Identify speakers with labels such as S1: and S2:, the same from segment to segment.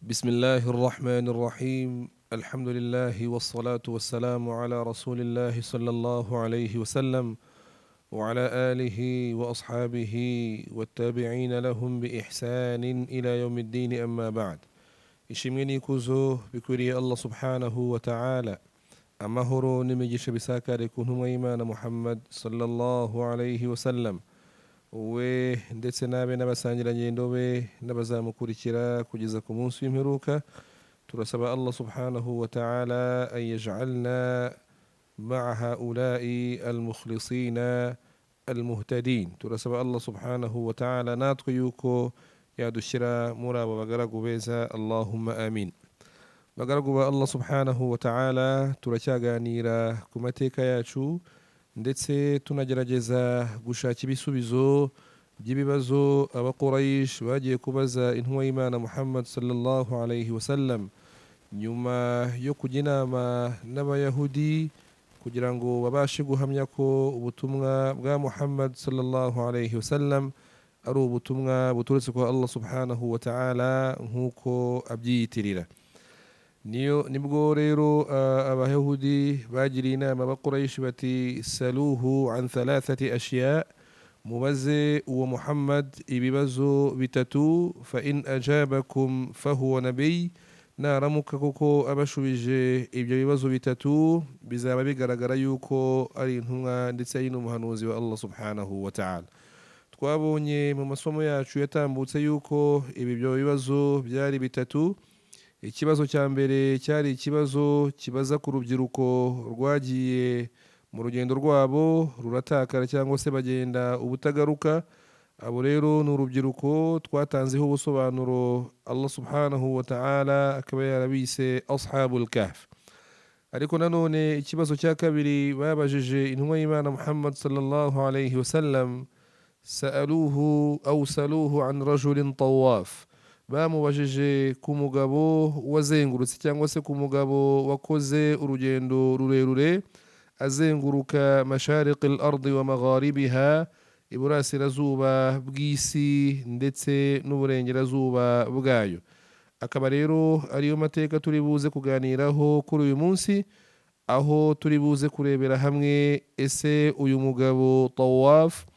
S1: بسم الله الرحمن الرحيم. الحمد لله والصلاة والسلام على رسول الله صلى الله عليه وسلم وعلى آله وأصحابه والتابعين لهم بإحسان إلى يوم الدين. أما بعد، ishimwe n'ikuzo bikwiriye Allah subhanahu wa ta'ala, amahoro n'imigisha bisakare ku ntumwa y'Imana Muhammad sallallahu alayhi wasallam, we ndetse n'abe n'abasangirangendo be n'abazamukurikira kugeza ku munsi w'imperuka. Turasaba Allah subhanahu wa ta'ala an yaj'alna ma'a haula'i al-mukhlisina al-muhtadin. Turasaba Allah subhanahu wa ta'ala natwe yuko yadushyira muri abo bagaragu beza, allahumma amin. Bagaragu ba Allah subhanahu wa ta'ala, turacyaganira ku mateka yacu ndetse tunagerageza gushaka ibisubizo by'ibibazo Abaqurayish bagiye kubaza intumwa y'Imana Muhammad sallallahu alayhi wasallam nyuma yo kujya inama n'Abayahudi kugira ngo babashe guhamya ko ubutumwa bwa Muhammad sallallahu alayhi wasallam ari ubutumwa buturutse kwa Allah subhanahu wa ta'ala nk'uko abyiyitirira. Niyo nibwo rero Abayahudi bagiriye inama Abaqurayishi bati: "Saluhu an thalathati ashiya", mubaze uwo Muhammad ibibazo bitatu. "Fa in ajabakum fahuwa nabiy", naramuka koko abashubije ibyo bibazo bitatu, bizaba bigaragara yuko ari intumwa ndetse ari n'umuhanuzi wa Allah subhanahu wa ta'ala. Twabonye mu masomo yacu yatambutse yuko ibi byo bibazo byari bitatu. Ikibazo cya mbere cyari ikibazo kibaza ku rubyiruko rwagiye mu rugendo rwabo ruratakara cyangwa se bagenda ubutagaruka. Abo rero ni urubyiruko twatanzeho ubusobanuro, Allah subhanahu wa ta'ala akaba yarabise ashabul kahf. Ariko nanone ikibazo cya kabiri babajije intumwa y'Imana Muhammad sallallahu alayhi wasallam, sa'aluhu aw saluhu an rajulin tawaf, bamubajije ku mugabo wazengurutse cyangwa se ku mugabo wakoze urugendo rurerure azenguruka mashariqi al-ardi wa magharibiha, iburasirazuba bw'isi ndetse n'uburengerazuba bwayo. Akaba rero ariyo mateka turi buze kuganiraho kuri uyu munsi, aho turi buze kurebera hamwe ese uyu mugabo tawaf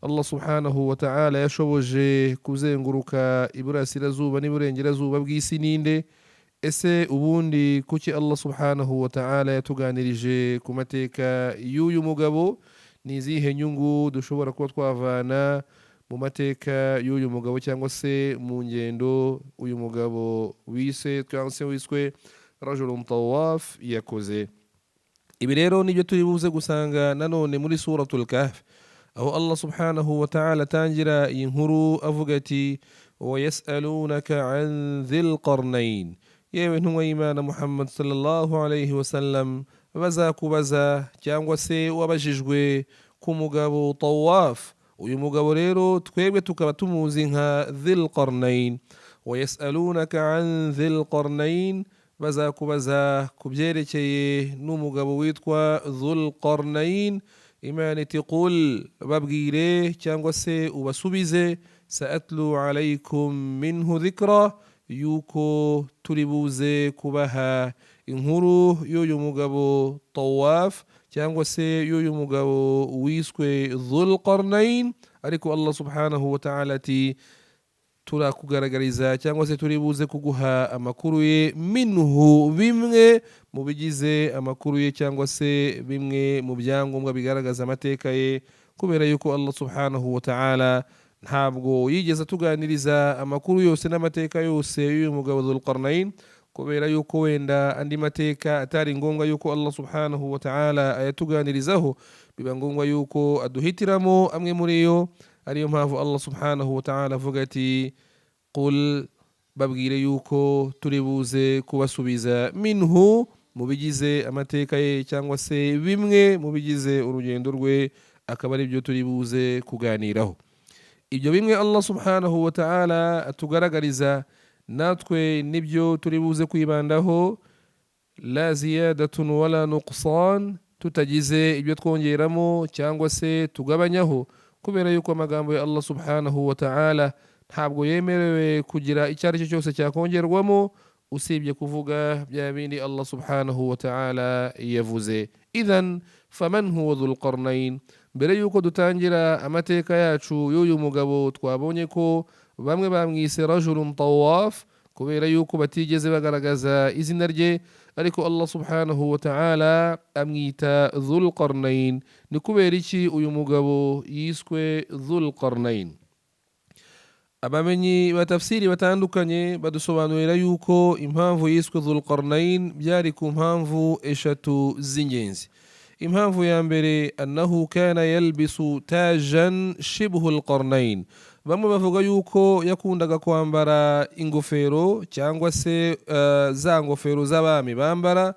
S1: Allah subhanahu wa ta'ala yashoboje kuzenguruka iburasirazuba n'iburengerazuba bw'isi ninde? Ese ubundi kuki Allah subhanahu wa ta'ala yatuganirije ku mateka y'uyu mugabo? Ni izihe nyungu dushobora kuba twavana mu mateka y'uyu mugabo cyangwa se mu ngendo uyu mugabo wise cyangwa se wiswe rajulun tawaf yakoze? Ibi rero nibyo turi buze gusanga nanone muri suratul Kahf, aho Allah subhanahu wa ta'ala atangira iyi nkuru avuga ati: "Wayasalunaka an dhil qarnain", yewe ntumwa y'Imana Muhammad sallallahu alayhi wasallam, bazakubaza cyangwa se wabajijwe ku mugabo tawaf. Uyu mugabo rero twebwe tukaba tumuzi nka dhil qarnain. "Wayasalunaka an dhil qarnain", bazakubaza ku byerekeye n'umugabo witwa dhul qarnain. Imana iti: "Qul", babwire cyangwa se ubasubize, "sa'atlu alaykum minhu dhikra", yuko turi buze kubaha inkuru y'uyu mugabo tawaf cyangwa se y'uyu mugabo wiswe dhul qarnain. Ariko Allah subhanahu wa ta'ala ati: "Turakugaragariza cyangwa se turi buze kuguha amakuru ye, minhu, bimwe mu bigize amakuru ye cyangwa se bimwe mu byangombwa bigaragaza amateka ye", kubera yuko Allah subhanahu wa ta'ala ntabwo yigeze atuganiriza amakuru yose n'amateka yose y'uyu mugabo dhul qarnain, kubera yuko wenda andi mateka atari ngombwa yuko Allah subhanahu wa ta'ala ayatuganirizaho, biba ngombwa yuko aduhitiramo amwe muri yo. Ariyo mpamvu Allah subhanahu wa ta'ala avuga ati: "Qul", babwire yuko turi buze kubasubiza, minhu, mu bigize amateka ye cyangwa se bimwe mu bigize urugendo rwe, akaba ari byo turi buze kuganiraho. Ibyo bimwe Allah subhanahu wa ta'ala atugaragariza natwe nibyo turi buze kwibandaho, la ziyadatun wala nuqsan, tutagize ibyo twongeramo cyangwa se tugabanyaho, kubera yuko amagambo ya Allah subhanahu wa ta'ala Ntabwo yemerewe kugira icyo ari cyo cyose cyakongerwamo usibye kuvuga bya bindi Allah subhanahu wa ta'ala yavuze. Idhan faman huwa Dhulqarnain? Mbere yuko dutangira amateka yacu y'uyu mugabo, twabonye ko bamwe bamwise rajulun tawaf kubera yuko batigeze bagaragaza izina rye, ariko Allah subhanahu wa ta'ala amwita Dhulqarnain. Ni kubera iki uyu mugabo yiswe Dhulqarnain? Abamenyi ba tafsiri batandukanye badusobanurira yuko impamvu yiswe Dhulqarnain byari ku mpamvu eshatu z'ingenzi. Impamvu ya mbere, annahu kana yalbisu tajan shibhu alqarnain. Bamwe bavuga yuko yakundaga kwambara ingofero cyangwa se za ngofero z'abami bambara.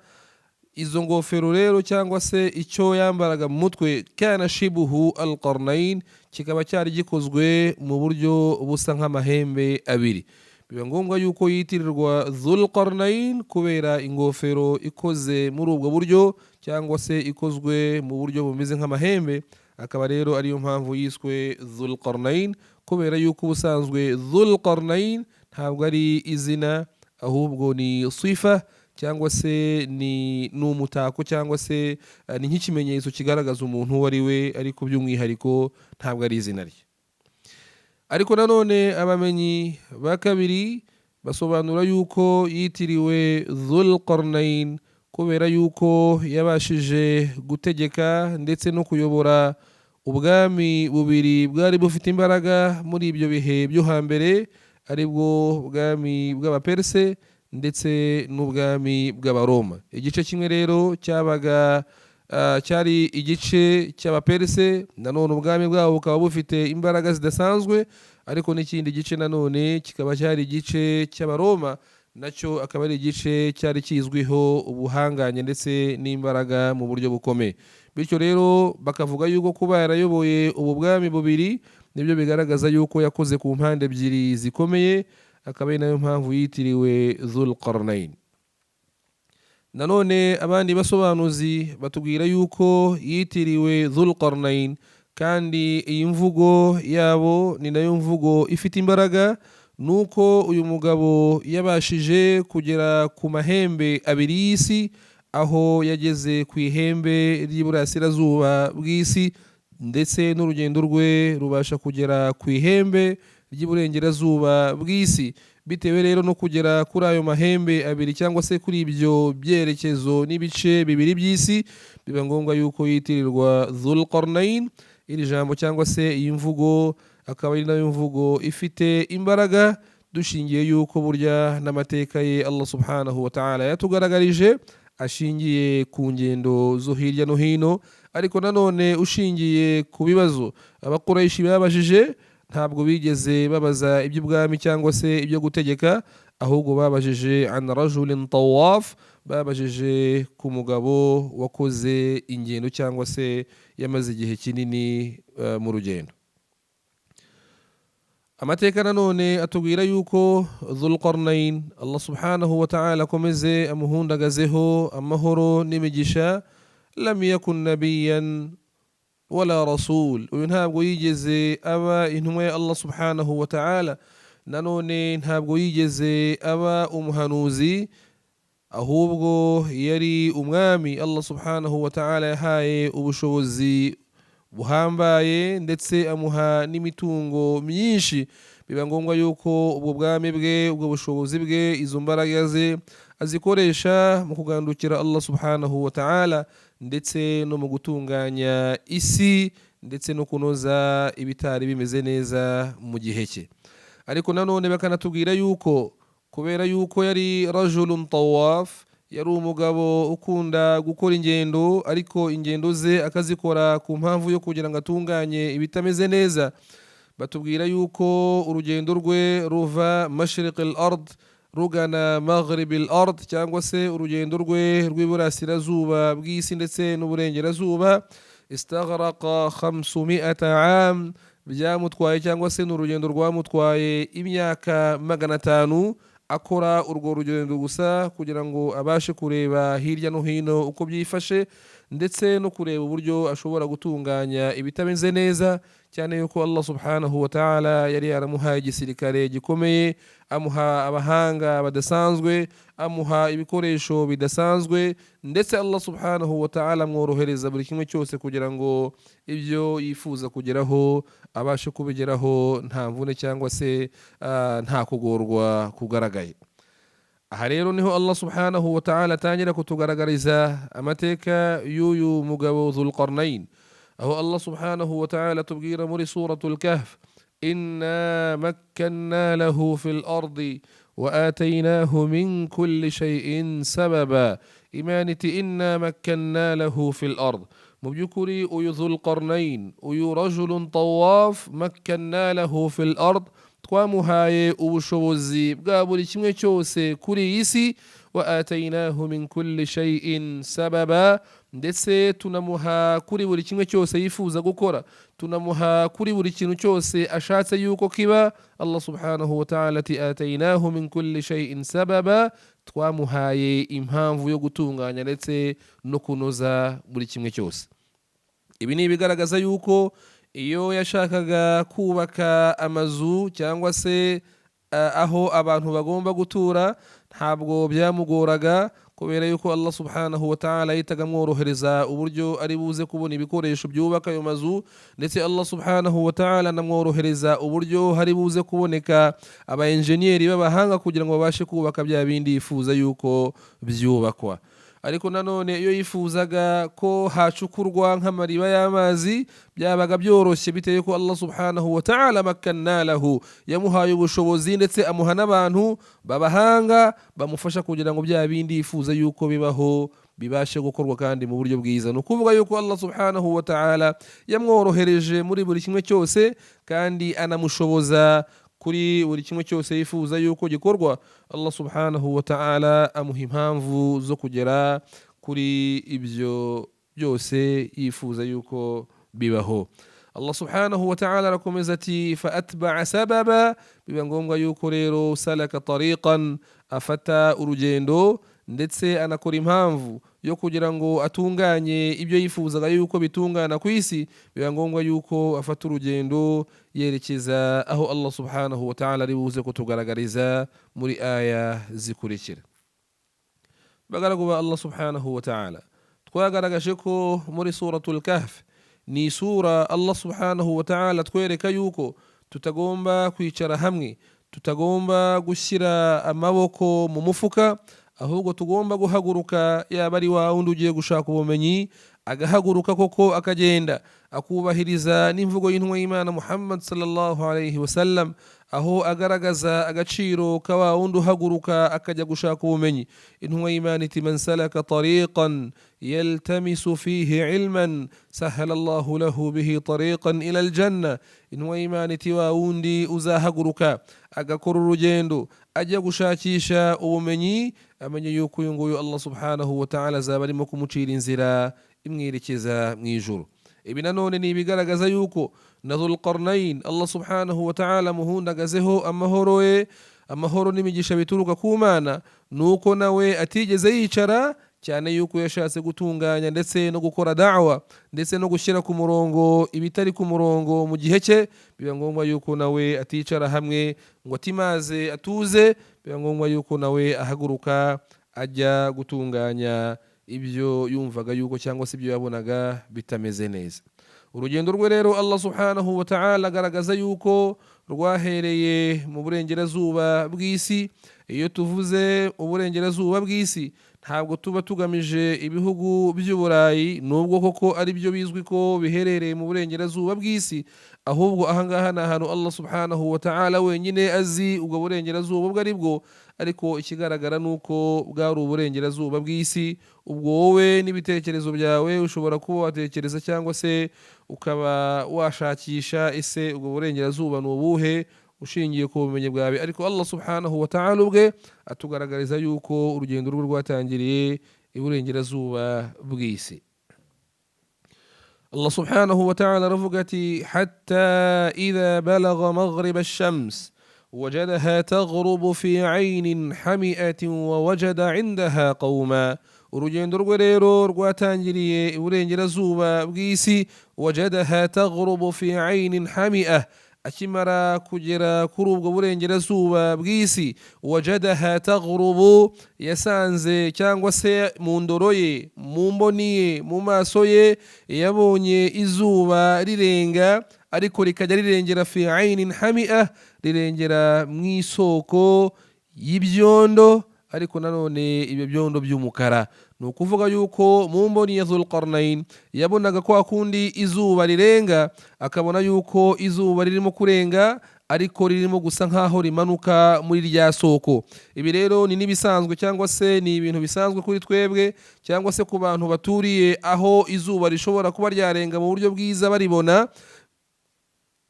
S1: Izo ngofero rero cyangwa se icyo yambaraga mu mutwe, kana shibuhu alqarnain, kikaba cyari gikozwe mu buryo busa nk'amahembe abiri. Biba ngombwa yuko yitirirwa Dhulqarnain kubera ingofero ikoze muri ubwo buryo cyangwa se ikozwe mu buryo bumeze nk'amahembe, akaba rero ariyo mpamvu yiswe Dhulqarnain, kubera yuko ubusanzwe Dhulqarnain ntabwo ari izina, ahubwo ni sifa cyangwa se ni umutako cyangwa se ni nk'ikimenyetso kigaragaza umuntu uwo ari we, ariko by'umwihariko ntabwo ari izina rye. Ariko nanone abamenyi ba kabiri basobanura yuko yitiriwe Dhulqarnain kubera yuko yabashije gutegeka ndetse no kuyobora ubwami bubiri bwari bufite imbaraga muri ibyo bihe byo hambere, aribwo bwami bw'Abaperse ndetse n'ubwami bw'Abaroma. Igice kimwe rero cyabaga cyari igice cy'Abaperse, nanone ubwami bwabo bukaba bufite imbaraga zidasanzwe, ariko n'ikindi gice nanone kikaba cyari igice cy'Abaroma, nacyo akaba ari igice cyari kizwiho ubuhangange ndetse n'imbaraga mu buryo bukomeye. Bityo rero bakavuga yuko kuba yarayoboye ubu bwami bubiri nibyo bigaragaza yuko yakoze ku mpande ebyiri zikomeye, akaba ari nayo mpamvu yitiriwe Dhulqarnain. Nanone abandi basobanuzi batubwira yuko yitiriwe Dhulqarnain, kandi iyi mvugo yabo ni nayo mvugo ifite imbaraga, nuko uyu mugabo yabashije kugera ku mahembe abiri y'isi, aho yageze ku ihembe ry'iburasirazuba bw'isi, ndetse n'urugendo rwe rubasha kugera ku ihembe ry'iburengerazuba bw'isi. Bitewe rero no kugera kuri ayo mahembe abiri cyangwa se kuri ibyo byerekezo n'ibice bibiri by'isi, biba ngombwa yuko yitirirwa Dhulqarnain. Iri jambo cyangwa se iyi mvugo akaba ari nayo mvugo ifite imbaraga, dushingiye yuko burya n'amateka ye Allah subhanahu wa ta'ala yatugaragarije ashingiye ku ngendo zo hirya no hino, ariko nanone ushingiye ku bibazo Abakuraishi babajije, ntabwo bigeze babaza iby'ubwami cyangwa se ibyo gutegeka, ahubwo babajije an rajulin tawaf, babajije ku mugabo wakoze ingendo cyangwa se yamaze igihe kinini mu rugendo. Amateka nanone atubwira yuko Dhulqarnain Allah subhanahu wa ta'ala akomeze amuhundagazeho amahoro n'imigisha, lam yakun nabiyan wala rasul. Uyu ntabwo yigeze aba intumwa ya Allah subhanahu wa ta'ala, nanone ntabwo yigeze aba umuhanuzi, ahubwo yari umwami Allah subhanahu wa ta'ala yahaye ubushobozi buhambaye ndetse amuha n'imitungo myinshi. Biba ngombwa yuko ubwo bwami bwe, ubwo bushobozi bwe, izo mbaraga ze azikoresha mu kugandukira Allah subhanahu wa ta'ala, ndetse no mu gutunganya isi, ndetse no kunoza ibitari bimeze neza mu gihe cye. Ariko nanone bakanatubwira yuko kubera yuko yari rajulun tawaf, yari umugabo ukunda gukora ingendo, ariko ingendo ze akazikora ku mpamvu yo kugira ngo atunganye ibitameze neza. Batubwira yuko urugendo rwe ruva mashriq al-ard rugana maghrib al-ard, cyangwa se urugendo rwe rw'iburasirazuba bw'isi ndetse n'uburengerazuba, istaghraqa 500 am, byamutwaye cyangwa se n'urugendo rwamutwaye imyaka 500 akora urwo rugendo gusa kugira ngo abashe kureba hirya no hino uko byifashe, ndetse no kureba uburyo ashobora gutunganya ibitameze neza Cyane yuko Allah subhanahu wa ta'ala yari yaramuhaye igisirikare gikomeye, amuha abahanga badasanzwe, amuha ibikoresho bidasanzwe, ndetse Allah subhanahu wa ta'ala amworohereza buri kimwe cyose kugira ngo ibyo yifuza kugeraho abashe kubigeraho nta mvune cyangwa se nta kugorwa kugaragaye. Aha rero niho Allah subhanahu wa ta'ala atangira kutugaragariza amateka y'uyu mugabo Dhulqarnain, aho Allah subhanahu wa ta'ala tubwira muri suratul Kahf: inna makkanna lahu fil ardi wa ataynahu min kulli shay'in sababa. Imana iti inna makkanna lahu fil ard. Mu by'ukuri uyu Dhulqarnain, uyu rajulun tawaf, makkanna lahu fil ard, twamuhaye ubushobozi bwa buri kimwe cyose kuri iyi si, wa ataynahu min kulli shay'in sababa, ndetse tunamuha kuri buri kimwe cyose yifuza gukora, tunamuha kuri buri kintu cyose ashatse yuko kiba. Allah subhanahu wa ta'ala ati ataynahu min kulli shay'in sababa, twamuhaye impamvu yo gutunganya ndetse no kunoza buri kimwe cyose. Ibi ni ibigaragaza yuko iyo yashakaga kubaka amazu cyangwa se aho abantu bagomba gutura ntabwo byamugoraga, kubera yuko Allah subhanahu wa ta'ala yahitaga amworohereza uburyo ari buze kubona ibikoresho byubaka ayo mazu, ndetse Allah subhanahu wa ta'ala anamworohereza uburyo hari buze kuboneka aba enjeniyeri b'abahanga kugira ngo babashe kubaka bya bindi yifuza yuko byubakwa. Ariko nanone iyo yifuzaga ko hacukurwa nk'amariba y'amazi byabaga byoroshye, bitewe ko Allah subhanahu wa ta'ala makkanna lahu, yamuhaye ubushobozi ndetse amuha n'abantu b'abahanga bamufasha kugira ngo bya bindi yifuza yuko bibaho bibashe gukorwa kandi mu buryo bwiza. Ni ukuvuga yuko Allah subhanahu wa ta'ala yamworohereje muri buri kimwe cyose kandi anamushoboza kuri buri kimwe cyose yifuza yuko gikorwa. Allah subhanahu wa ta'ala amuha impamvu zo kugera kuri ibyo byose yifuza yuko bibaho. Allah subhanahu wa ta'ala arakomeza ati fa atba'a sababa, biba ngombwa yuko rero salaka tariqan, afata urugendo ndetse anakora impamvu yo kugira ngo atunganye ibyo yifuzaga yuko bitungana ku isi. Biba ngombwa yuko afata urugendo yerekeza aho Allah subhanahu wa ta'ala ari buze kutugaragariza muri aya zikurikira. Bagaragu ba Allah subhanahu wa ta'ala, twagaragaje ko muri suratul Kahf ni sura Allah subhanahu wa ta'ala twereka yuko tutagomba kwicara hamwe, tutagomba gushyira amaboko mu mufuka, ahubwo tugomba guhaguruka. Yaba ari wa wundi ugiye gushaka ubumenyi agahaguruka koko akagenda, akubahiriza n'imvugo y'intumwa y'Imana Muhammad sallallahu alayhi wasallam, aho agaragaza agaciro ka wa wundi uhaguruka akajya gushaka ubumenyi. Intumwa y'Imana iti man salaka tariqan yaltamisu fihi ilman sahala Allahu lahu bihi tariqan ila aljanna. Intumwa y'Imana iti wa wundi uzahaguruka agakora urugendo ajya gushakisha ubumenyi, amenye yuko uyu nguyu Allah subhanahu wa ta'ala azaba arimo kumucira inzira imwerekeza mu ijuru. Ibi nanone ni ibigaragaza yuko na Dhulqarnain Allah subhanahu wa ta'ala muhundagazeho amahoro ye, amahoro n'imigisha bituruka ku Mana, nuko nawe atigeze yicara, cyane yuko yashatse gutunganya ndetse no gukora da'wa ndetse no gushyira ku murongo ibitari ku murongo mu gihe cye. Biba ngombwa yuko nawe aticara hamwe ngo atimaze atuze, biba ngombwa yuko nawe ahaguruka ajya gutunganya ibyo yumvaga yuko cyangwa se ibyo yabonaga bitameze neza. Urugendo rwe rero Allah subhanahu wa ta'ala agaragaza yuko rwahereye mu burengerazuba bw'isi. Iyo tuvuze uburengerazuba bw'isi ntabwo tuba tugamije ibihugu by'Uburayi, nubwo koko ari byo bizwi ko biherereye mu burengerazuba bw'isi, ahubwo ahangaha ni ahantu Allah subhanahu wa ta'ala wenyine azi ubwo burengerazuba ubwo ari bwo, ariko ikigaragara ni uko bwari uburengerazuba bw'isi. Ubwo wowe n'ibitekerezo byawe ushobora kuba watekereza cyangwa se ukaba washakisha ese ubwo burengerazuba ni ubuhe ushingiye ku bumenyi bwawe, ariko Allah subhanahu wa ta'ala ubwe atugaragariza yuko urugendo rwe rwatangiriye iburengerazuba bw'isi. Allah subhanahu wa ta'ala aravuga ati hatta idha balagha maghrib ash-shams wajadaha taghrubu fi 'aynin hami'atin wa wajada 'indaha qawma. Urugendo rwe rero rwatangiriye iburengerazuba bw'isi. Wajadaha taghrubu fi aynin hami'ah, akimara kugera kuri ubwo burengerazuba bw'isi, wajadaha taghrubu, yasanze cyangwa se mu ndoro ye, mu mboni ye, mu maso ye, yabonye izuba rirenga, ariko rikajya rirengera fi aynin hami'ah, rirengera mu isoko y'ibyondo, ariko nanone ibyo byondo by'umukara. Ni ukuvuga yuko mu mboni ya Dhulqarnain yabonaga kwa kundi izuba rirenga, akabona yuko izuba ririmo kurenga ariko ririmo gusa nkaho rimanuka muri rya soko. Ibi rero ni n'ibisanzwe cyangwa se ni ibintu bisanzwe kuri twebwe cyangwa se ku bantu baturiye aho izuba rishobora kuba ryarenga mu buryo bwiza baribona.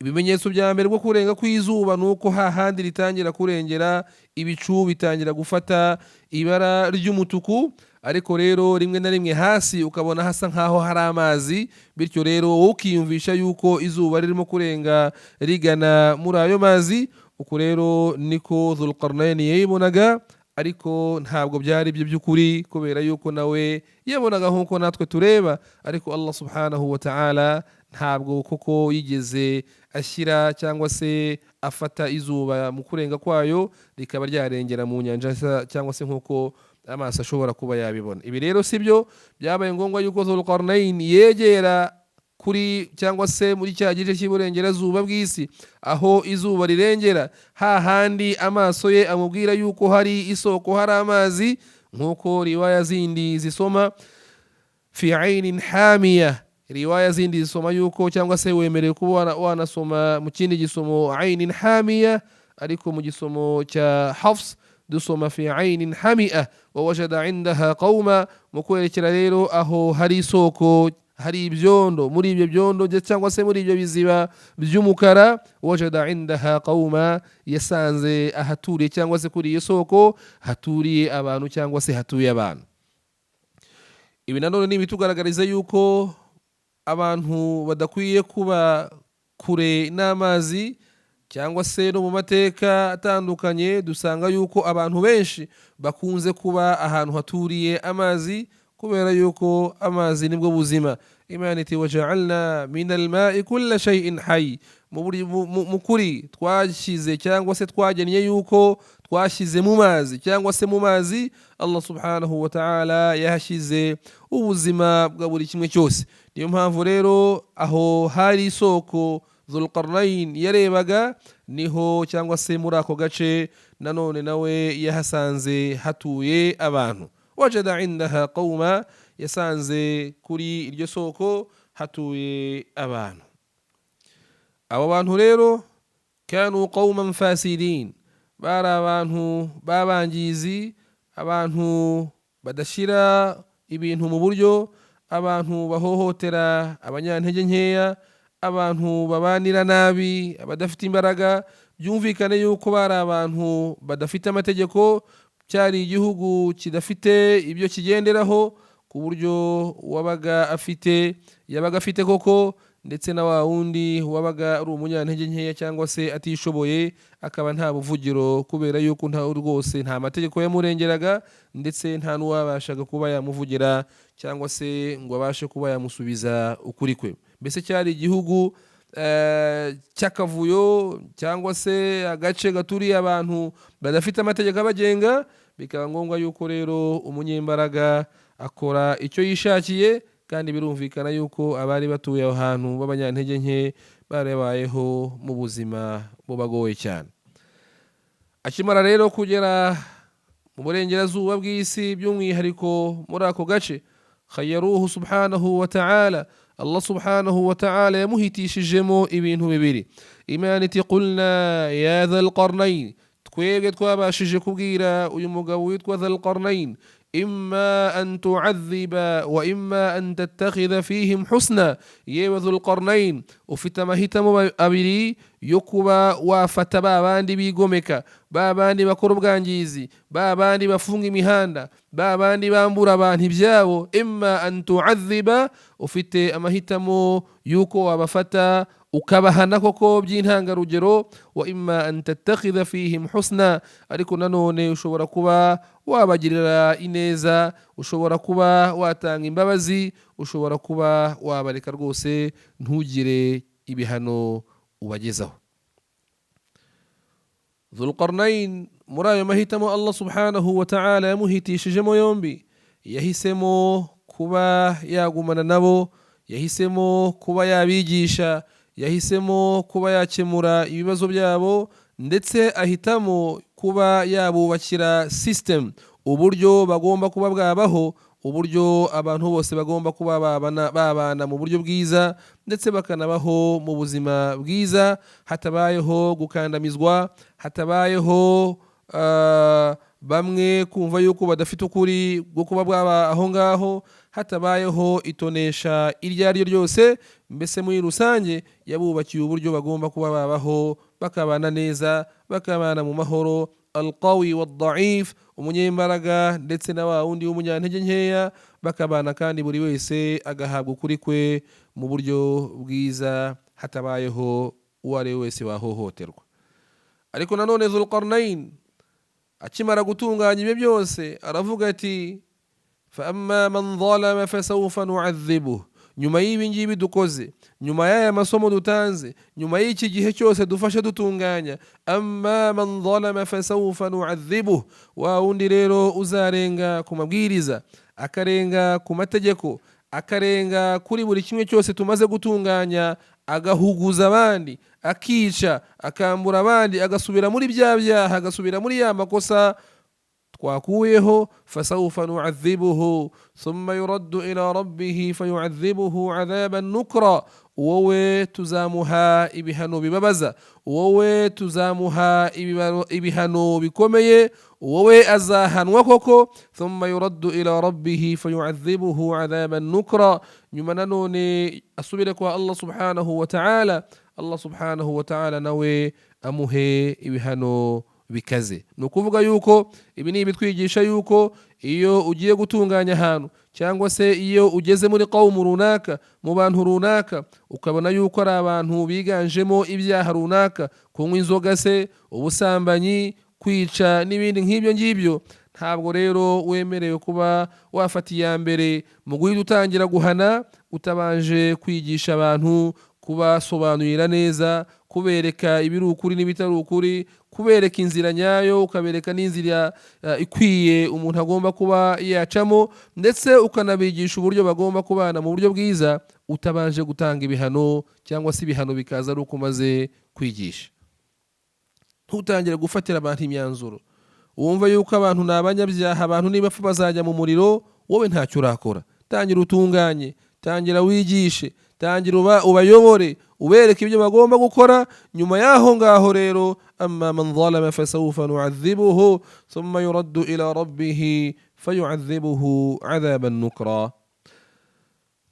S1: Ibimenyetso bya mbere bwo kurenga kw'izuba ni uko hahandi ritangira kurengera, ibicu bitangira gufata ibara ry'umutuku, ariko rero rimwe na rimwe hasi ukabona hasa nkaho hari amazi, bityo rero wowe ukiyumvisha yuko izuba ririmo kurenga rigana muri ayo mazi. Uku rero niko Dhulqarnain yayibonaga, ariko ntabwo byari byo by'ukuri, kubera yuko nawe yabonaga nk'uko natwe tureba, ariko Allah subhanahu wa ta'ala ntabwo koko yigeze ashyira cyangwa se afata izuba mu kurenga kwayo rikaba ryarengera mu nyanja cyangwa se nk'uko amaso ashobora kuba yabibona. Ibi rero si byo, byabaye ngombwa yuko Dhulqarnain yegera kuri cyangwa se muri cya gice cy'iburengerazuba bw'isi aho izuba rirengera, hahandi amaso ye amubwira yuko hari isoko, hari amazi, nk'uko riwaya zindi zisoma fi ainin hamiya. Riwaya zindi zisoma yuko cyangwa se wemerewe kuba wanasoma mu kindi gisomo ainin hamiya, ariko mu gisomo cya Hafs dusoma fi ainin hamia wa wajada indaha qauma. Mu kwerekera rero aho hari isoko, hari ibyondo, muri ibyo byondo cyangwa se muri ibyo biziba by'umukara, wajada indaha qauma, yasanze ahaturiye cyangwa se kuri iyo soko haturiye abantu cyangwa se hatuye abantu. Ibi nanone ni ibitugaragariza yuko abantu badakwiye kuba kure n'amazi, cyangwa se no mu mateka atandukanye dusanga yuko abantu benshi bakunze kuba ahantu haturiye amazi, kubera yuko amazi nibwo buzima. Imana iti waja'alna min al-ma'i kulla shay'in hayy. Mu kuri twashyize cyangwa se twagennye yuko twashyize mu mazi cyangwa se mu mazi Allah subhanahu wa ta'ala yahashyize ubuzima bwa buri kimwe cyose. Niyo mpamvu rero aho hari isoko Dhulqarnain yarebaga, niho cyangwa se muri ako gace nanone nawe yahasanze hatuye abantu. Wajada indaha qauma, yasanze kuri iryo soko hatuye abantu. Abo bantu rero kanu qauman fasidin, bari abantu b'abangizi, abantu badashyira ibintu mu buryo, abantu bahohotera abanyantege nkeya, abantu babanira nabi abadafite imbaraga. Byumvikane yuko bari abantu badafite amategeko, cyari igihugu kidafite ibyo kigenderaho, ku buryo wabaga afite yabaga afite koko, ndetse na wa wundi wabaga ari umunyantege nkeya cyangwa se atishoboye akaba nta buvugiro, kubera yuko nta rwose nta mategeko yamurengeraga, ndetse nta n'uwabashaga kuba yamuvugira cyangwa se ngo abashe kuba yamusubiza ukuri kwe. Mbese cyari igihugu cy'akavuyo cyangwa se agace gaturiye abantu badafite amategeko abagenga. Bikaba ngombwa yuko rero umunyembaraga akora icyo yishakiye, kandi birumvikana yuko abari batuye aho hantu b'abanyantege nke barabayeho mu buzima bubagoye cyane. Akimara rero kugera mu burengerazuba bw'isi, by'umwihariko muri ako gace, khayaruhu subhanahu wa ta'ala, Allah subhanahu wa ta'ala yamuhitishijemo ibintu bibiri. Imana iti qulna ya Dhulqarnain, twebwe twabashije kubwira uyu mugabo witwa Dhulqarnain, imma an tu'adhiba wa imma an tattakhidha fihim husna. Yewe Dhulqarnain, ufite amahitamo abiri yo kuba wafata ba bandi bigomeka, ba bandi bakora ubwangizi, ba bandi bafunga imihanda, ba bandi bambura abantu ibyabo. Imma an tu'adhiba, ufite amahitamo yuko wabafata Ukabahana koko by'intangarugero. Wa imma an tattakhidha fihim husna, ariko nanone ushobora kuba wabagirira ineza, ushobora kuba watanga imbabazi, ushobora kuba wabareka rwose ntugire ibihano ubagezaho. Dhulqarnain muri ayo mahitamo Allah subhanahu wa ta'ala yamuhitishijemo yombi, yahisemo kuba yagumana nabo, yahisemo kuba yabigisha, yahisemo kuba yakemura ibibazo byabo, ndetse ahitamo kuba yabubakira system, uburyo bagomba kuba bwabaho, uburyo abantu bose bagomba kuba babana mu buryo bwiza, ndetse bakanabaho mu buzima bwiza, hatabayeho gukandamizwa, hatabayeho bamwe kumva yuko badafite ukuri bwo kuba bwaba aho ngaho, hatabayeho itonesha iryo ari ryo ryose. Mbese muri rusange yabubakiye uburyo bagomba kuba babaho, bakabana neza, bakabana mu mahoro, alqawi wadhaif, umunyembaraga ndetse na wa wundi w'umunyantege nkeya, bakabana kandi buri wese agahabwa ukuri kwe mu buryo bwiza, hatabayeho uwo ari we wese wahohoterwa. Ariko nanone Dhulqarnain akimara gutunganya ibyo byose aravuga ati fa amma man zalama fasawfa nu'adhibuh. Nyuma y'ibi ngibi dukoze, nyuma y'aya masomo dutanze, nyuma y'iki gihe cyose dufashe dutunganya, amma man zalama fasawfa nu'adhibuh, wa wundi rero uzarenga ku mabwiriza, akarenga ku mategeko, akarenga kuri buri kimwe cyose tumaze gutunganya, agahuguza abandi, akica, akambura abandi, agasubira muri bya byaha, agasubira muri ya makosa twakuyeho, fasawfa nu'adhibuhu thumma yuraddu ila rabbihi fayu'adhibuhu adhaban nukra, wowe tuzamuha ibihano bibabaza, wowe tuzamuha ibihano bikomeye, wowe azahanwa koko. Thumma yuraddu ila rabbihi fayu'adhibuhu adhaban nukra, nyuma nanone asubire kwa Allah subhanahu wa ta'ala, Allah subhanahu wa ta'ala nawe amuhe ibihano bikaze. Ni ukuvuga yuko ibi ni ibitwigisha yuko iyo ugiye gutunganya ahantu, cyangwa se iyo ugeze muri qawmu runaka, mu bantu runaka, ukabona yuko ari abantu biganjemo ibyaha runaka, kunywa inzoga se, ubusambanyi, kwica n'ibindi nk'ibyo ngibyo, ntabwo rero wemerewe kuba wafata iya mbere mu guhita utangira guhana utabanje kwigisha abantu, kubasobanurira neza, kubereka ibiri ukuri n'ibitari ukuri, kubereka inzira nyayo, ukabereka n'inzira ikwiye umuntu agomba kuba yacamo, ndetse ukanabigisha uburyo bagomba kubana mu buryo bwiza, utabanje gutanga ibihano, cyangwa se ibihano bikaza ari uko umaze kwigisha. Ntutangire gufatira abantu imyanzuro wumva yuko abantu ni abanyabyaha, abantu nibapfa bazajya mu muriro, wowe ntacyo urakora. Tangira utunganye, tangira wigishe, tangira ubayobore, ubereke ibyo bagomba gukora. Nyuma y'aho ngaho rero, amma man zalama fasawfa nu'adhibuhu thumma yuraddu ila rabbihi fayu'adhibuhu adhaban nukra.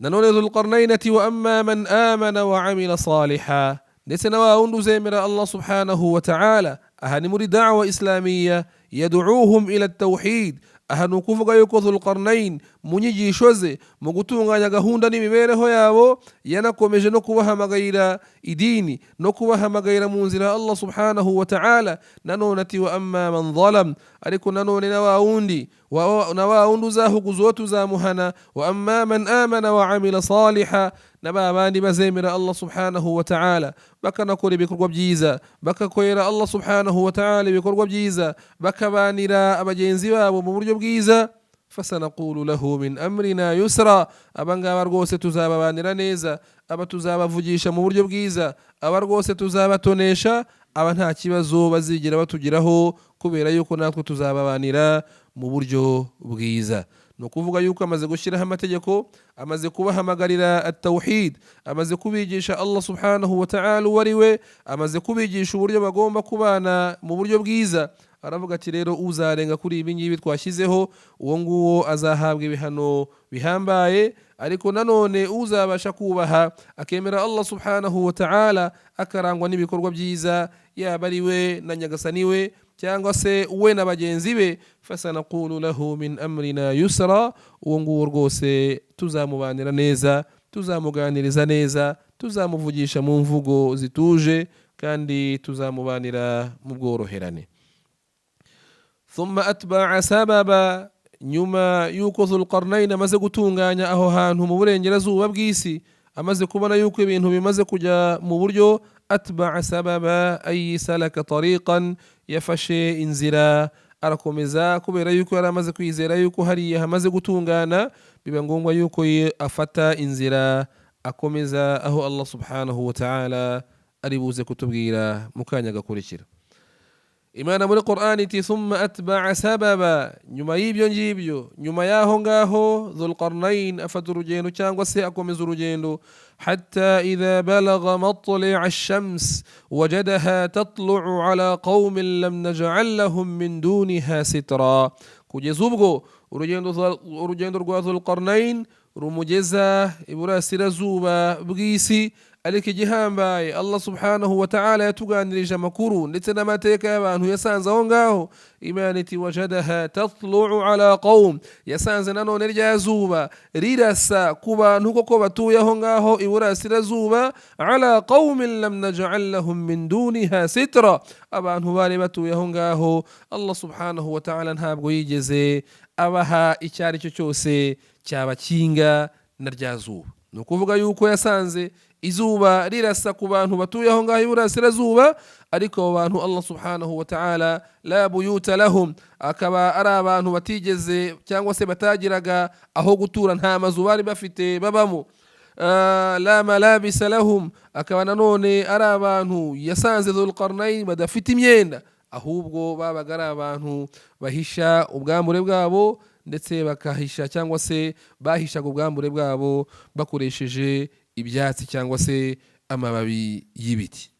S1: Nanone Dhulqarnain ati wa amma man amana wa amila saliha, ndetse na wa wundi uzemera Allah subhanahu wa ta'ala. Aha ni muri da'wa islamiyya, yad'uuhum ila tawhid. Aha ni ukuvuga yuko Dhulqarnain mu nyigisho ze, mu gutunganya gahunda n'imibereho yabo, yanakomeje no kubahamagarira idini, no kubahamagarira mu nzira Allah subhanahu wa ta'ala. Nanone ati wa amma man zalam, ariko nanone na wa wundi na wa wundi uzahuguza uwo tuzamuhana. Wa amma man amana wa amila saliha, na ba bandi bazemera Allah subhanahu wa ta'ala bakanakora ibikorwa byiza, bakakorera Allah subhanahu wa ta'ala ibikorwa byiza, bakabanira abagenzi babo mu buryo bwiza, fasanaqulu lahu min amrina yusra, abangaba rwose tuzababanira neza, aba tuzabavugisha mu buryo bwiza, aba rwose tuzabatonesha, aba nta kibazo bazigera batugiraho, kubera yuko natwe tuzababanira mu buryo bwiza. Ni ukuvuga yuko amaze gushyiraho amategeko, amaze kubahamagarira at-tawhid, amaze kubigisha Allah subhanahu wa ta'ala uwo ari we, amaze kubigisha uburyo bagomba kubana mu buryo bwiza. Aravuga ati rero uzarenga kuri ibi ngibi twashyizeho, uwo nguwo azahabwa ibihano bihambaye. Ariko nanone uzabasha kubaha akemera Allah subhanahu wa ta'ala, akarangwa n'ibikorwa byiza, yaba ari we na nyagasani we cyangwa se we na bagenzi be, fasanaqulu lahu min amrina yusra, uwo nguwo rwose tuzamubanira neza, tuzamuganiriza neza, Tuzamuvugisha mu mvugo zituje kandi tuzamubanira mu bworoherane. Thumma atba'a sababa, nyuma y'uko Dhulqarnain amaze gutunganya aho hantu mu burengerazuba bw'isi, amaze kubona yuko ibintu bimaze kujya mu buryo, atba'a sababa ay salaka tariqan, yafashe inzira arakomeza, kubera yuko yari amaze kwizera yuko hariya hamaze gutungana, biba ngombwa yuko afata inzira akomeza aho Allah subhanahu wa ta'ala ari buze kutubwira mu kanya gakurikira. Imana muri Qur'an iti thumma atba'a sababa, nyuma y'ibyo ngibyo, nyuma y'aho ngaho Dhulqarnain afata urugendo cyangwa se akomeza urugendo, hatta idha balagha matli'a ash-shams wajadaha tatlu'u ala qaumin lam naj'al lahum min duniha sitra, kugeza ubwo urugendo rwa Dhulqarnain rumugeza iburasirazuba bw'isi. Ariko igihambaye Allah subhanahu wa ta'ala yatuganirije amakuru ndetse n'amateka y'abantu yasanze aho ngaho. Imana iti wajadaha tatlu'u ala qaum, yasanze nanone rya zuba rirasa ku bantu koko batuye aho ngaho iburasirazuba, ala qaumin lam naj'al lahum min duniha sitra, abantu bari batuye aho ngaho Allah subhanahu wa ta'ala ntabwo yigeze abaha icyo ari cyo cyose cyabakinga na rya zuba. Ni ukuvuga yuko yasanze izuba rirasa ku bantu batuye aho ngaho iburasirazuba, ariko abo bantu Allah subhanahu wa ta'ala la buyuta lahum, akaba ari abantu batigeze cyangwa se batagiraga aho gutura, nta mazu bari bafite babamo. La malabisa lahum, akaba nanone ari abantu yasanze Dhulqarnain badafite imyenda, ahubwo babaga ari abantu bahisha ubwambure bwabo, ndetse bakahisha cyangwa se bahishaga ubwambure bwabo bakoresheje ibyatsi cyangwa se amababi y'ibiti.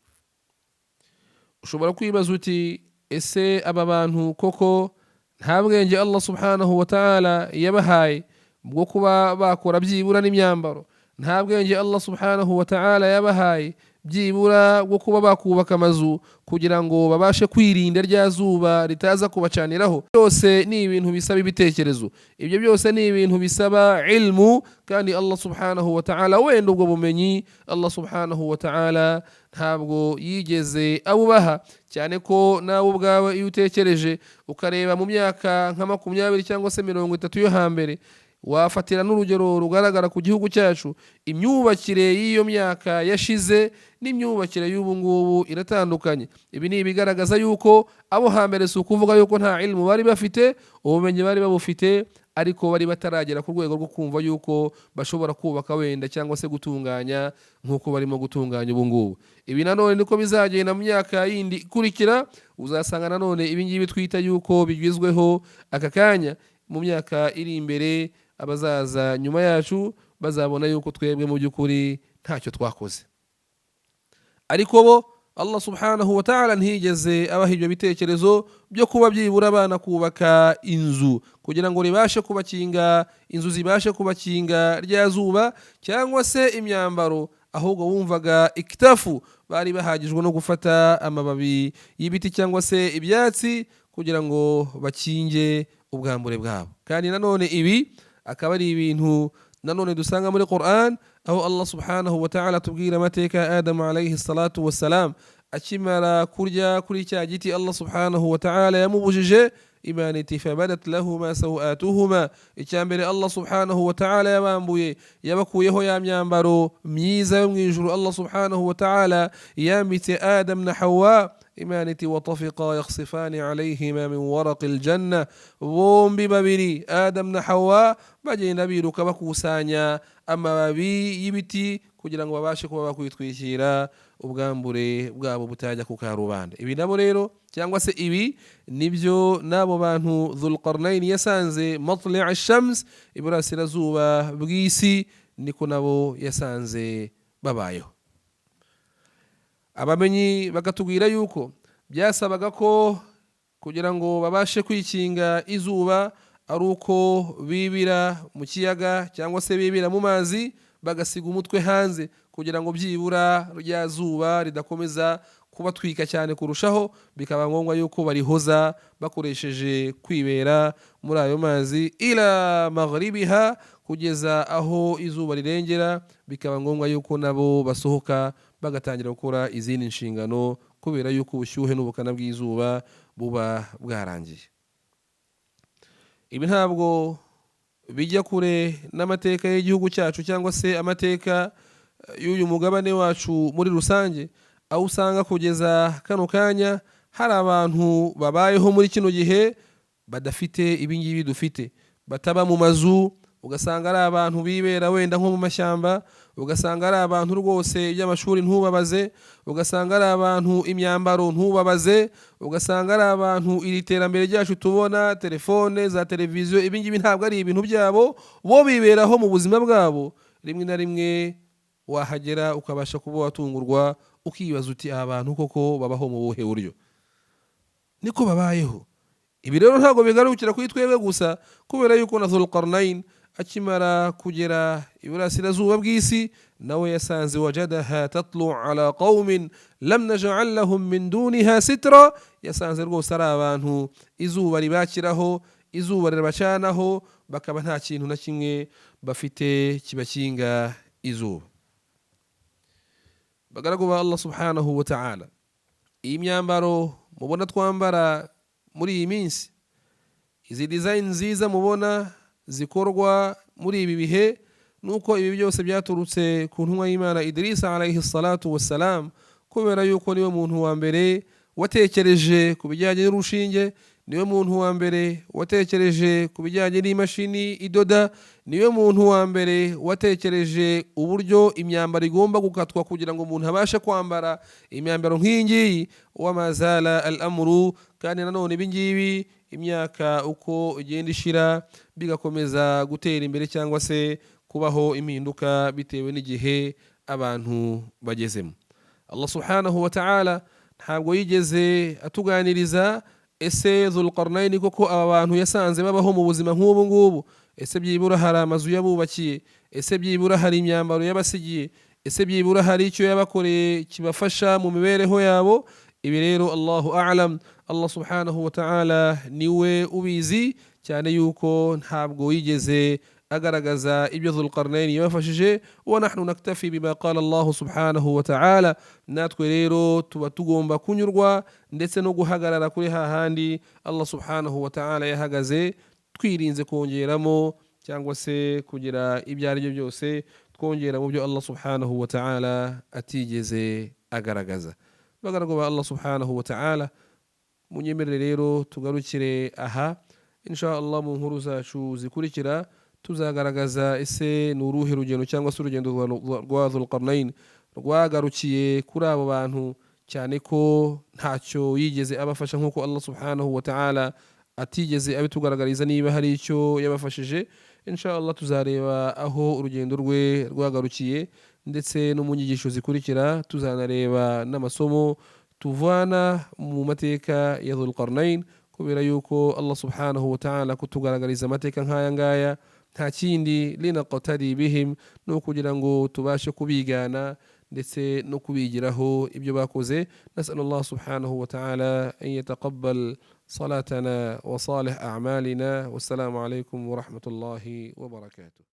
S1: Ushobora kwibaza uti ese aba bantu koko nta bwenge Allah subhanahu wa ta'ala yabahaye bwo kuba bakora byibura n'imyambaro? Nta bwenge Allah subhanahu wa ta'ala yabahaye byibura bwo kuba bakubaka amazu kugira ngo babashe kwirinda rya zuba ritaza kubacaniraho? Byose ni ibintu bisaba ibitekerezo, ibyo byose ni ibintu bisaba ilmu, kandi Allah subhanahu wa ta'ala wenda ubwo bumenyi Allah subhanahu wa ta'ala ntabwo yigeze abubaha, cyane ko nawe ubwawe iyo utekereje ukareba mu myaka nka 20 cyangwa se 30 yo hambere, wafatira n'urugero rugaragara ku gihugu cyacu, imyubakire y'iyo myaka yashize n'imyubakire y'ubu ngubu iratandukanye. Ibi ni ibigaragaza yuko abo hambere si ukuvuga yuko nta ilmu bari bafite, ubumenyi bari babufite, ariko bari bataragera ku rwego rwo kumva yuko bashobora kubaka wenda cyangwa se gutunganya nk'uko barimo gutunganya ubu ngubu. Ibi nanone niko bizagenda mu myaka yindi ikurikira, uzasanga nanone ibi ngibi twita yuko bigezweho aka kanya, mu myaka iri imbere abazaza nyuma yacu bazabona yuko twebwe mu by'ukuri ntacyo twakoze. Ariko bo Allah subhanahu wa ta'ala ntiyigeze abaha ibyo bitekerezo byo kuba byibura abana kubaka inzu kugira ngo ribashe kubakinga, inzu zibashe kubakinga rya zuba cyangwa se imyambaro, ahubwo wumvaga ikitafu bari bahagijwe no gufata amababi y'ibiti cyangwa se ibyatsi kugira ngo bakinge ubwambure bwabo. Kandi nanone ibi akaba ari ibintu nanone dusanga muri Qur'an, aho Allah subhanahu wa ta'ala tubwira amateka ya Adamu alayhi salatu wassalam akimara kurya kuri cya giti Allah subhanahu wa ta'ala yamubujije. Imana iti fabadat lahuma sawatuhuma, icya mbere Allah subhanahu wa ta'ala yabambuye, yabakuyeho ya myambaro myiza yo mu ijuru Allah subhanahu wa ta'ala yambitse Adam na Hawa. Imana iti watafiqa yakhsifani alayhima min waraqi aljanna, bombi babiri Adam na Hawa bagenda biruka bakusanya amababi y'ibiti kugira ngo babashe kuba bakwitwikira ubwambure bwabo butajya ku karubanda. Ibi nabo rero cyangwa se ibi nibyo n'abo bantu Dhulqarnain yasanze matli ash-shams, iburasirazuba bw'isi, niko nabo yasanze babayeho. Abamenyi bakatubwira yuko byasabaga ko kugira ngo babashe kwikinga izuba ari uko bibira mu kiyaga cyangwa se bibira mu mazi, bagasiga umutwe hanze kugira ngo byibura rya zuba ridakomeza kubatwika cyane kurushaho, bikaba ngombwa yuko barihoza bakoresheje kwibera muri ayo mazi ila maghribiha, kugeza aho izuba rirengera, bikaba ngombwa yuko nabo basohoka bagatangira gukora izindi nshingano, kubera yuko ubushyuhe n'ubukana bw'izuba buba bwarangiye. Ibi ntabwo bijya kure n'amateka y'igihugu cyacu cyangwa se amateka y'uyu mugabane wacu muri rusange, aho usanga kugeza kano kanya hari abantu babayeho muri kino gihe badafite ibingibi dufite, bataba mu mazu, ugasanga ari abantu bibera wenda nko mu mashyamba, ugasanga ari abantu rwose iby'amashuri ntubabaze, ugasanga ari abantu imyambaro ntubabaze, ugasanga ari abantu iri terambere ryacu tubona, telefone za televiziyo, ibingibi ntabwo ari ibintu byabo, bo biberaho mu buzima bwabo. Rimwe na rimwe wahagera ukabasha kuba watungurwa, ukibaza uti aba bantu koko babaho mu buhe buryo? Niko babayeho. Ibi rero ntabwo bigarukira kuri twebwe gusa, kubera yuko na Dhulqarnain akimara kugera iburasirazuba bw'isi, nawe yasanze wajadaha tatlu ala qaumin lam naj'al lahum min duniha sitra, yasanze rwose ari abantu izuba ribakiraho, izuba rirabacanaho, bakaba nta kintu na kimwe bafite kibakinga izuba. Bagaragu ba Allah subhanahu wa ta'ala, iyi myambaro mubona twambara muri iyi minsi, izi design nziza mubona zikorwa muri ibi bihe, nuko ibi byose byaturutse ku ntumwa y'Imana Idrisa alayhi salatu wassalam, kubera yuko niwe muntu wa mbere watekereje ku bijyanye n'urushinge, niwe muntu wa mbere watekereje ku bijyanye n'imashini idoda, niwe muntu wa mbere watekereje uburyo imyambaro igomba gukatwa kugira ngo umuntu abashe kwambara imyambaro nk'iyi ngiyi. Wamazala al-amru, kandi nanone ibi ngibi imyaka uko igenda ishira bigakomeza gutera imbere cyangwa se kubaho impinduka bitewe n'igihe abantu bagezemo. Allah subhanahu wa ta'ala ntabwo yigeze atuganiriza ese Dhulqarnain koko aba bantu yasanze babaho mu buzima nk'ubu ngubu, ese byibura hari amazu yabubakiye, ese byibura hari imyambaro yabasigiye, ese byibura hari icyo yabakoreye kibafasha mu mibereho yabo. Ibi rero Allahu a'lam, Allah subhanahu wa ta'ala niwe ubizi cyane yuko ntabwo yigeze agaragaza ibyo Dhulqarnain yabafashije. Wa nahnu naktafi bima qala Allah subhanahu wa ta'ala, natwe rero tuba tugomba kunyurwa ndetse no guhagarara kuri hahandi Allah subhanahu wa ta'ala yahagaze, twirinze kongeramo cyangwa se kugira ibyo ari byo byose twongera mu byo Allah subhanahu wa ta'ala atigeze agaragaza. Bagaragu ba Allah subhanahu wa ta'ala, munyemerere rero tugarukire aha. Insha Allah mu nkuru zacu zikurikira tuzagaragaza ese ni uruhe rugendo cyangwa se urugendo rwa Dhulqarnain rwagarukiye kuri abo bantu, cyane ko ntacyo yigeze abafasha nk'uko Allah subhanahu wa ta'ala atigeze abitugaragariza niba hari icyo yabafashije. Insha Allah tuzareba aho urugendo rwe rwagarukiye, ndetse no mu nyigisho zikurikira tuzanareba n'amasomo tuvana mu mateka ya Dhulqarnain, kubera yuko Allah subhanahu wa ta'ala kutugaragariza amateka nk'aya ngaya nta kindi linaqtadi bihim, no kugira ngo tubashe kubigana ndetse no kubigiraho ibyo bakoze. Nasal Allah subhanahu wa ta'ala an yataqabbal salatana wa salih a'malina. Wassalamu alaykum wa rahmatullahi wa barakatuh.